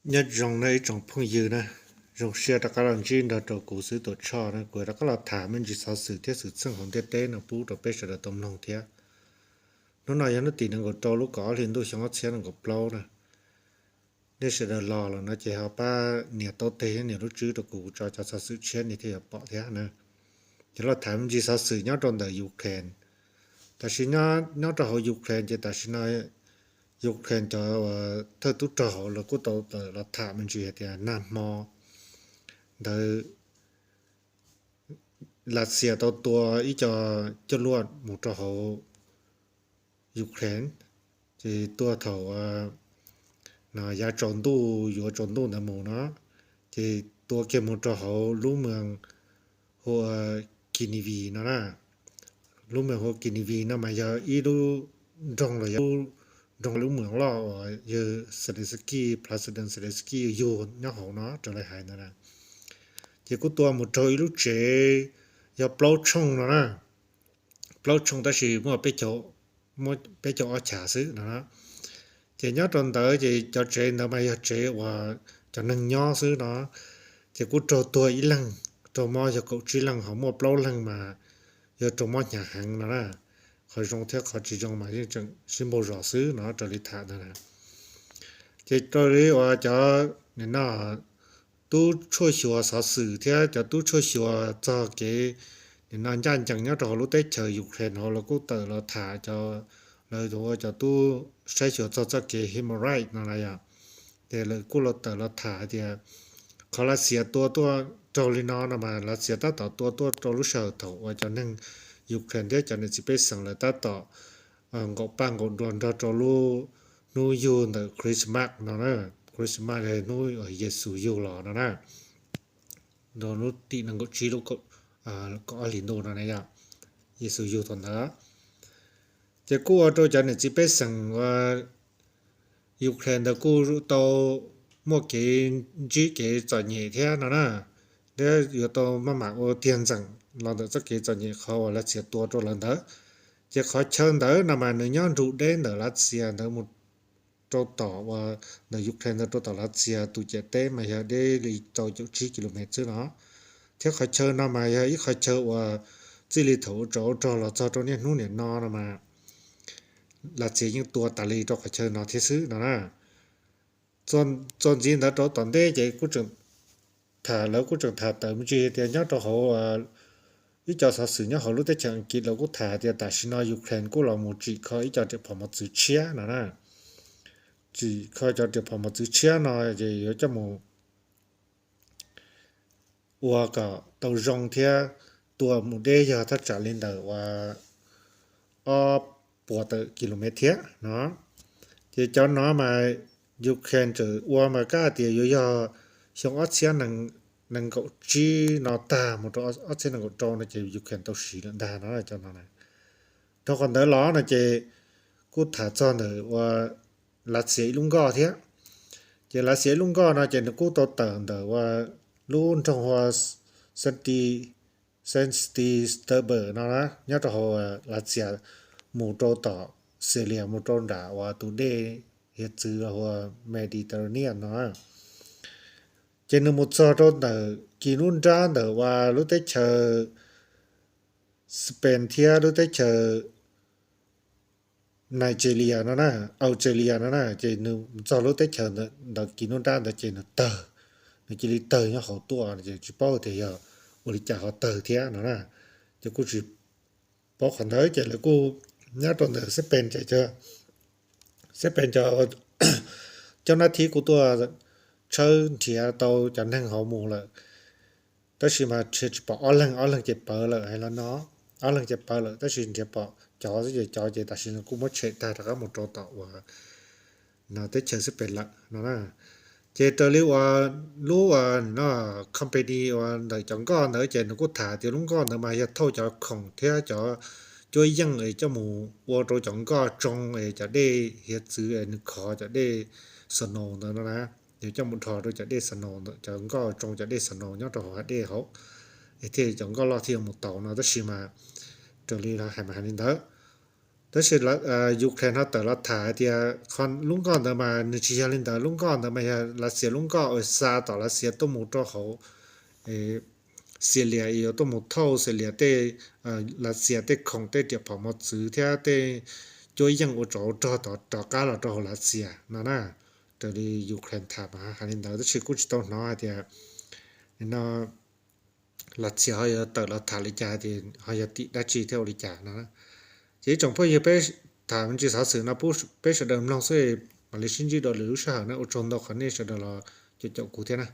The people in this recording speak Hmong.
Nyob zoo na ib tsoom phooj ywg na, zoo siab rov qab los ntsib nrog rau kuv xwb Tuam Tshoj na. Kuv rov qab los tham me ntsis xov xwm thiab xwm txheej hauv ntiaj teb no pub rau peb sawv daws tau mloog thiab. Hnub no yog hnub tim nees nkaum rau lub kaum ob hli ntuj xyoo ob txhiab nees nkaum plaub na. Nej sawv daws los lawm no ces ho pab nias taub teg thiab nias lub tswb rau kuv, kuv tso cov xov xwm tshiab nej thiaj yuav pom thiab na. Ces los tham me ntsis xov xwm nyob rau ntawm Ukraine. Tam sim no nyob rau hauv Ukraine ces tam sim no Ukraine cov thawj tub rog hauv lawv kuj tau tawm los tham me ntsis hais tias nag hmo ntawd Lav Xias tau tua ib co coj luaj mus rau hauv Ukraine, ces tua thaum yav tsaus ntuj yuav tsaus ntuj ntawd mus no, ces tua kiag mus rau hauv lub moos hu ua Kinivi no na. Lub moos hu ua Kinivi no mas yog ib lub nroog los yog nroog lub moos loj uas yawg Zelensky, President Zelensky yug nyob hauv no raws li hais ntawd na. Ces kuj tua mus raug ib lub tsev yog plaub tshooj no na, plaub tshooj tab sis muaj peb caug ob chav xwb no. Ces nyob rau ntawd ces cov tsev ntawd mas yog tsev uas cov neeg nyob xwb no, ces kuj raug tuag ib leeg, raug mob yog kaum tsib leeg, ho muaj plaub leeg mas yog raug mob hnyav heev no na. Qhov zoo thiab qhov tsis zoo mas yeej tseem sib npaug zos xwb no raws li tham ntawd na. Ces raws li uas cov nim no tub tshuaj xyuas xov xwm thiab cov tub tshuaj xyuas txog kev nim no ncaj ncees nyob rau hauv lub teb chaws Ukraine hauv lawv kuj tawm los tham cov, lawv ua cov tub saib xyuas txog txoj kev human rights no na yom. Ces lawv kuj los tawm los tham tias qhov Lav Xias tua tuaj raug li no no mas Lav Xias tab tom tua tuaj rau lub sij hawm thaum uas cov neeg Ukraine thiab cov niam txiv pej xeem lawv tab tom nqaum paj nqaum nruas nrog rau lub hnub yug ntawm Christmas no na. Christmas hnub Yexus yug los no na, rau hnub tim nees nkaum tsib lub kaum ob hlis ntuj no na yom, Yexus yug thaum ntawd. Ces kuj ua rau cov niam txiv pej xeem uas Ukraine ntawd kuj tau muaj kev ntsib kev txom nyem thiab no na, thiab yuav tau maj mam ua tiag ntxeem los ntawm txoj kev txom nyem qhov uas Lav Xias tua rau lawv ntawd. Ces qhov chaw ntawd no mas nws nyob nrug deb ntawm Lav Xias ntawd mus rau tom uas ntawm Ukraine ntawd rau tom Lav Xias tus ciam teb mas yog deb li rau caum tsib kilomev xwb no. Thiab qhov chaw no mas yog ib qhov chaw uas txij li thaum ua tsov ua rog los txog rau niaj hnub niam no no mas Lav Xias yeej tua tas li rau qhov chaw no thiab xwb no na. Txuas ntxiv ntawd rau tom ntej ces kuj tseem tham, lawv kuj tseem tham tawm me ntsis tias nyob rau hauv ib co xov xwm nyob hauv lub teb chaws Askiv lawv kuj tham tias tam sim no Ukraine kuj los mus tsim kho ib co riam phom mos txwv tshiab no na. Tsim kho cov riam phom mos txwv tshiab no ces yuav coj mus ua kom tau zoo thiab tua mus deb yog thaj tsam li ntawm uas ob puas tawm kilomev thiab no. Ces cov no mas Ukraine tseem ua mas kab tias yuav yog xyoo ob txhiab nees nkaum tsib no tag mus rau ob txhiab nees nkaum rau no ces Ukraine tau siv lawm ntag no cov no. Dhau qhov ntawd los no ces kuj tham txog ntawm uas Lav Xias ib lub nkoj thiab. Ces Lav Xias ib lub nkoj no ces nws kuj tau tawm ntawm uas lub nroog hu ua Saint Petersburg no na, nyob rau hauv Lav Xias mus rau tom Syria mus rau nram uas tus dej hiav txwv hu ua Mediterranean no. Ces nws mus txog rau ntawm kis nruab nrab ntawm uas lub teb chaws Spain thiab lub teb chaws Nigeria no na, Algeria no na, ces nws txog lub teb chaws ntawd kis nruab nrab ntawd ces nws tawg, nws cia li tawg nyob hauv tuaj ces tsis paub tias yog ua li cas ho tawg thiab no na. Ces kuj tsis paub qhov ntawd ces lawv kuj nyob rau ntawm Spain ces Spain cov nab thib kuj tuaj tshawb nrhiav tau cov neeg hauv mus lawm, tab sis mas nrhiav tsis pom ob leeg, ob leeg ces pawv lawm hais los no, ob leeg ces pawv lawm tab sis nrhiav pom cov xwb ces cov ces tam sim no kuj muab tshem tag rov qab mus rau tom uas no teb chaws Spain lawm no na. Ces raws li uas lub no company uas ntawm cov nkoj ntawd ces nws kuj tham tias lub nkoj ntawd mas yog thauj cov khoom thiab cov cuab yeej es coj mus ua rau cov nkoj tsoo es cov dej hiav txwv es nws khov cov dej snow ntawd no na, yuav coj mus dhos rau cov dej snow, cov nkoj tsoo cov dej snow nyob rau hauv hav dej hauv, es thiaj cov nkoj loj thiaj yuav mus taus no tab sis mas raws li hais mas hais li ntawd. Tab sis Ukraine ho tawm los tham hais tias qhov lub nkoj ntawd mas nws tsis yog li ntawd, lub nkoj ntawd mas yog Lav Xias lub nkoj uas xa tom Lav Xias tuaj mus rau hauv Xia Lias, yuav tuaj mus thauj Xia Lias tej, Lav Xias tej khoom, tej riam phom mos txwv thiab tej cuab yeej ua tsov ua rog rov qab los rau hauv Lav Xias no na. Raws li Ukraine tham mas hais li ntawd, tab sis kuj tsis tau hnov hais tias no Lav Xias ho yuav tawm los tham li cas, ho yog tim dab tsi thiab ua li cas no. Ces ib tsoom phooj ywg, peb tham me ntsis xov xwm no pub peb sawv daws mloog xwb, mam li sib ntsib dua lwm lub sij hawm na. Ua tsaug ntau qhov nej sawv daws los caum kuv thiab na.